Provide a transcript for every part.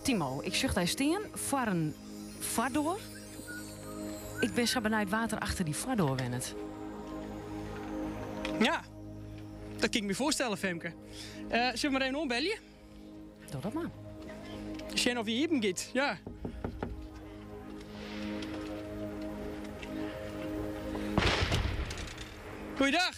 Timo, ik sjoch dy stean foar in foardoar. Ik bin sa benijd wa't der achter dy foardoar wennet. Ja, dat kin ik my foarstelle, Femke. Uh, sille we mar even oanbelje? Doch dat mar. Sjen oft dy iepen giet, ja. Goeiedag.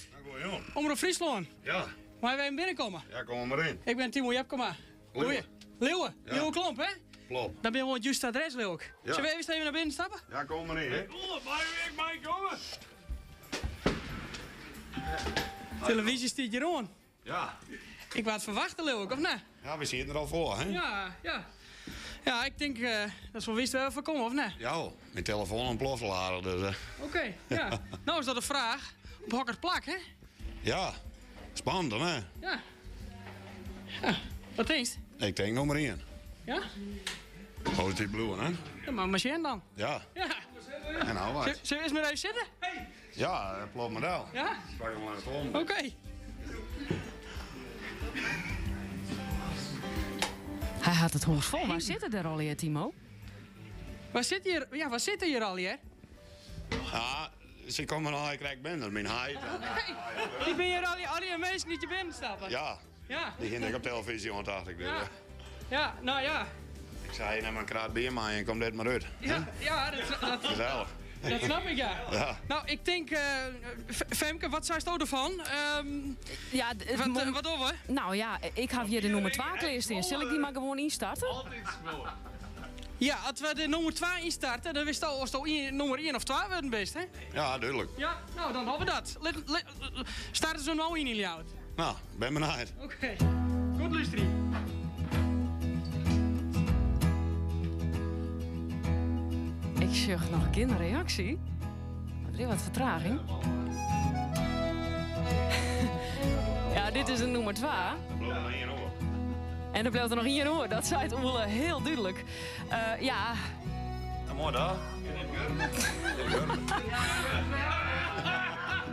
Omrop Fryslân. Ja. Meie we even binnenkomme? Ja, kom mar yn. Ik bin Timo Jepkema. Liuwe. Liuwe, ja. Liuwe Klomp, hè? Klopt. Dan binne we oan it juste adres, leau ik. Ja. Sille we even nei binnen stappe? Ja, kom mar yn, hè. Oeh, mei ik meikomme? Televyzje stiet hjir oan. Ja. Ik waard ferwachte, leau ik, of net? Ja, we sieten der al foar, hè? Ja, ja. Ja, ik tink uh, dat se wol wist wêr't we foar komme, of net? Ja, myn telefoan ûntploft al aardich, dus. Oké, okay, ja. No is dat de fraach. Op hokker plak, hè? Ja, spannend, hè? Ja. Ja, wat tinkst? Ik tink nûmer ien. Ja? Posityf bliuwe, hè? Ja, mar mar sjen dan. Ja. Ja. En nou wat? Sille we earst mar even sitte? Ja, plop mar del. Ja? Pak hem maar even Oké. Okay. Hy hat it hûs fol. Wa sitte der allegear, Timo? Wa sit hjir, ja, wa sitte hjir allegear? Ja, se komme no krekt binnen, myn heit. Dy binne hjir allegear minsken dy't hjir binnen stappe? Ja. Ja. Dy hiene ek op telefyzje oan, tocht ik. Ja. Ja, no ja. Ik sei, nim in kraat bier mei en kom dit mar út. Ja, ja, dat, dat, Gesellich. Dat snap ik, ja. Ja. No, ik tink, uh, Femke, wat seist derfan? Um, ja, wat, uh, wat dogge we? No ja, ik haw hjir de nûmer 2 klearstean. Sil ik dy mar gewoan ynstarte? Ja, as we de nûmer 2 ynstarte, dan witsto oftsto nûmer 1 of 2 wurden bist, hè? Ja, dúdlik. Ja, no, dan dogge we dat. Lit, lit, starte se no yn yn Ljouwert. No, bin benijd. Oké, goed lústerje. Ik sjoch noch gjin reaksje. Der is wat fertraging. Ja, dit is de nûmer 2. Der bliuwt noch ien oer. En der bliuwt der noch ien oer, dat seit Oele hiel dúdlik. Uh, ja. Moai dan.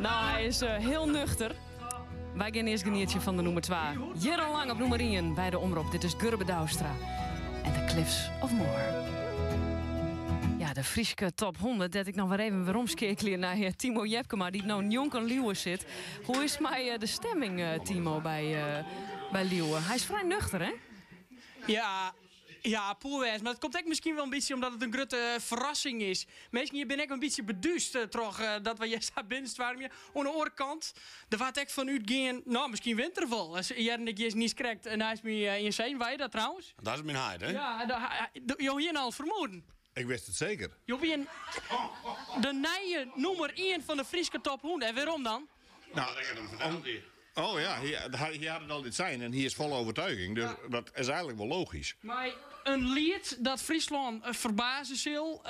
No, hy is uh, hiel nuchter. Wy gean earst genietsje fan de nûmer 2. Jierrenlang op nûmer 1 by de Omrop. Dit is Gurbe Douwstra en The Cliffs of Moher. Ja, de Fryske top 100. Dêr't ik noch wer even weromskeakelje nei eh, Timo Jepkema, dy't no njonken Liuwe sit. Hoe is it mei eh, de stemming, eh, Timo, by, by Liuwe? Hy is frij nuchter, hè? Ja, ja, poerbêst. Mar dat komt ek miskien wol in bytsje omdat it in grutte ferrassing is. Minsken hjir binne ek in bytsje beduusd troch dat we hjir sa binnenstoarmje. Oan de oare kant, der waard ek fan útgean, no, miskien wint er wol. Hearde ik hjir niiskrekt neist my ien sizzen. Wie dat trouwens? Dat is myn heit, hè? Ja, jo hiene al fermoeden. Ik wist it seker. Jo wiene de nije nûmer ien fan de Fryske top 100. En wêrom dan? Nou, oh ja, hy hat it altyd sein en hy is fol overtuiging, dus dat is eigenlik wol logysk. Mei in liet dat Fryslân ferbaze sil,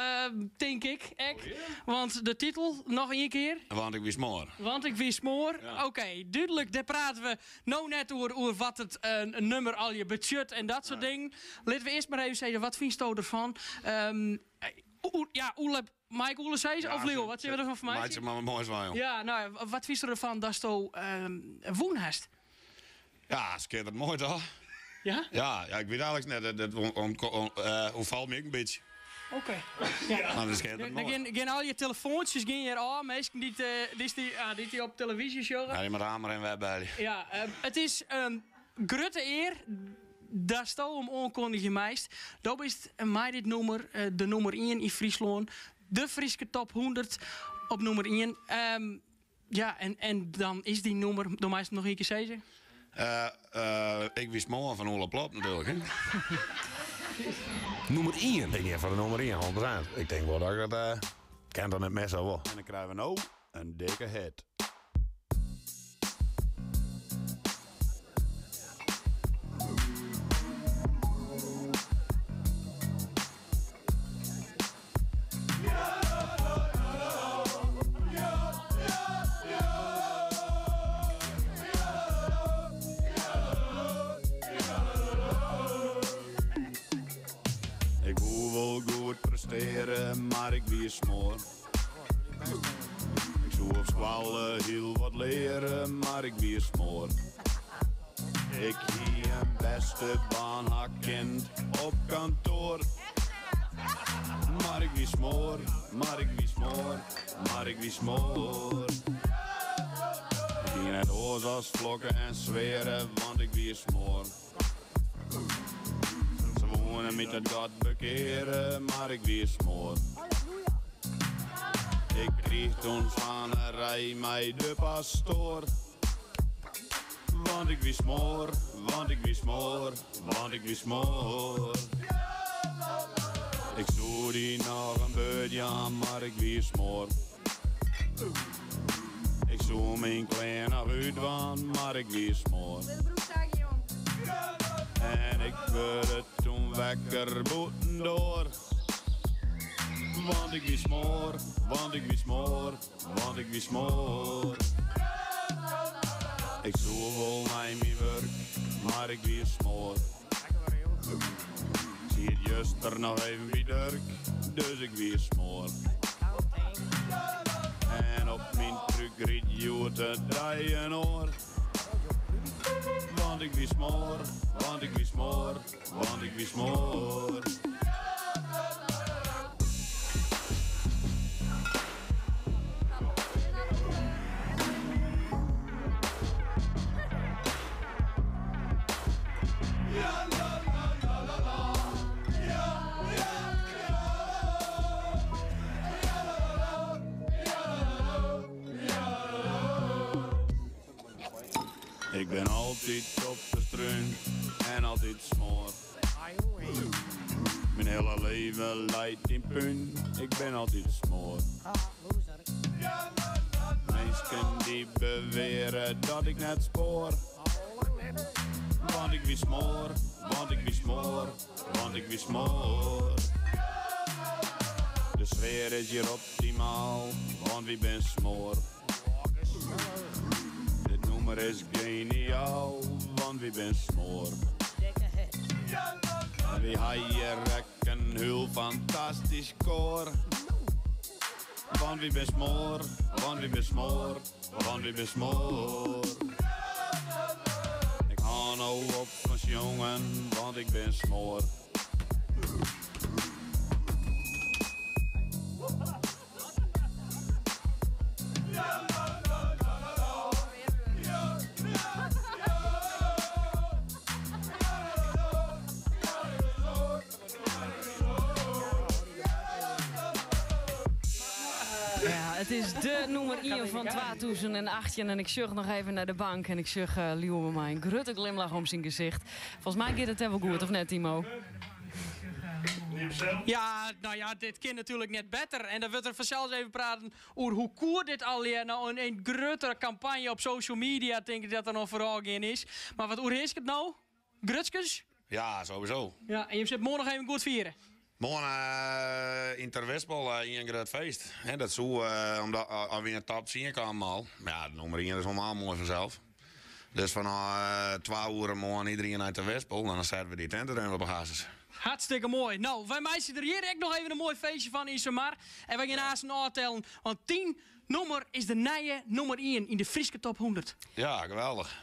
tink ik ek. Want de titel, noch ien kear. Want ik wie smoar. Want ik wie smoar. Oké, dúdlik, dêr prate we no net oer, oer wat it nûmer allegear betsjut en dat soart dingen. Litte we earst mar even sizze, wat fynsto derfan? Ja, Oele, Mei ik Oele sizze of Liuwe? Wat sille we derfan meitsje? Meitsje mar moai fan, jong. Ja, no ja, wat fynsto derfan datsto wûn hast? Ja, skitterend moai toch? Ja? Ja, ja, ik wit eigenlik net. Dat oerfalt my ek in bytsje. Oké. Ja. Mar dat is skitterend moai. Dan gean al je telefoantsjes gean hjir ôf, minsken dy't dy't dy op televyzje sjogge. Ja, dy moatte har mar even wer belje. Ja, it is in grutte ear datsto him oankondigje meist. Do bist mei dit nûmer de nûmer ien yn Fryslân. De Fryske top 100 op nûmer ien. Ja, en dan is dy nûmer, do meist it noch ien kear sizze. Ik wie smoar fan Oele Plop natuerlik. Hè? Nûmer ien. Ik gean foar de nûmer ien, 100%. Ik tink wol dat ik dat kin toch net misse wol. En dan krije we no in dikke hit. Ik woe wol goed presteare, mar ik wie smoar. Ik soe op skoalle hiel wat leare, mar ik wie smoar. Ik hie in bêste baan ha kind op kantoar. kantoar. Mar ik wie smoar, mar ik wie smoar, mar ik wie smoar. Ik die net oars as flokke en sweare, want ik wie smoar. Se woene my ta God bekeare, mar ik wie smoar. Ik kriich toen slannerij mei de pastoar. Want ik wie smoar, want ik wie smoar, want ik wie smoar. Ik soe dy noch in beurt jaan, mar ik wie smoar. Ik soe myn klean noch útdwaan, mar ik wie smoar. En ik wurde toen wekker bûtendoar. Want ik wie smoar, want ik wie smoar, want ik wie smoar. Ik soe wol nei myn wurk, mar ik wie smoar. Ik siet juster noch even by Durk, dus ik wie smoar. En op myn truck rydt hjoed-de-dei in oar. Want ik wie smoar, want ik wie smoar, want ik wie smoar. Ik bin altyd op de strún en altyd smoar. Myn hiele leven leit yn pún, ik bin altyd smoar. Minsken dy beweare dat ik net spoar. Want ik wie smoar, want ik wie smoar, want ik wie smoar. De sfear is hjir optimaal, want wy bin smoar. Dit nûmer is geniaal, want wy bin smoar. Wy ha hjir ek in hiel fantastysk koar. Want wy bin smoar, want wy bin smoar, want wy bin smoar. Ik hâld no op fan sjongen, want ik bin smoar. Ja, it is de nûmer 1 fan 2018 en ik sjoch noch even nei de bank en ik sjoch uh, Liuwe mei in grutte glimlach om syn gesicht. Folgens my giet it wol goed, of net, Timo? Ja, no ja, dit kin natuerlik net better. En dan wurdt der fansels even praten oer hoe koe dit allegear no in gruttere kampanje op social media, tink ik dat der noch foarôf gien is. Mar wat oerhearsket no? Grutskens? Ja, sowieso. Ja, en jim sitte moarn noch even goed fiere? Moarn uh, yn Terwispel uh, ien grut feest. Hè, dat soe, uh, omdat uh, wy yn de top 10 kamen al. Mar ja, de nûmer 1 is helemaal moai fansels. Dus fanôf 2 oere moarn iderien nei Terwispel. Dan sette we dy tent der op de basis. Hartstikke moai. No, wy meitsje der hjir ek noch even in moai feestje fan yn Sumar. En wy gean aanst ôftellen, want dyn nûmer is de nije nûmer 1 yn de Fryske top 100. Ja, geweldich.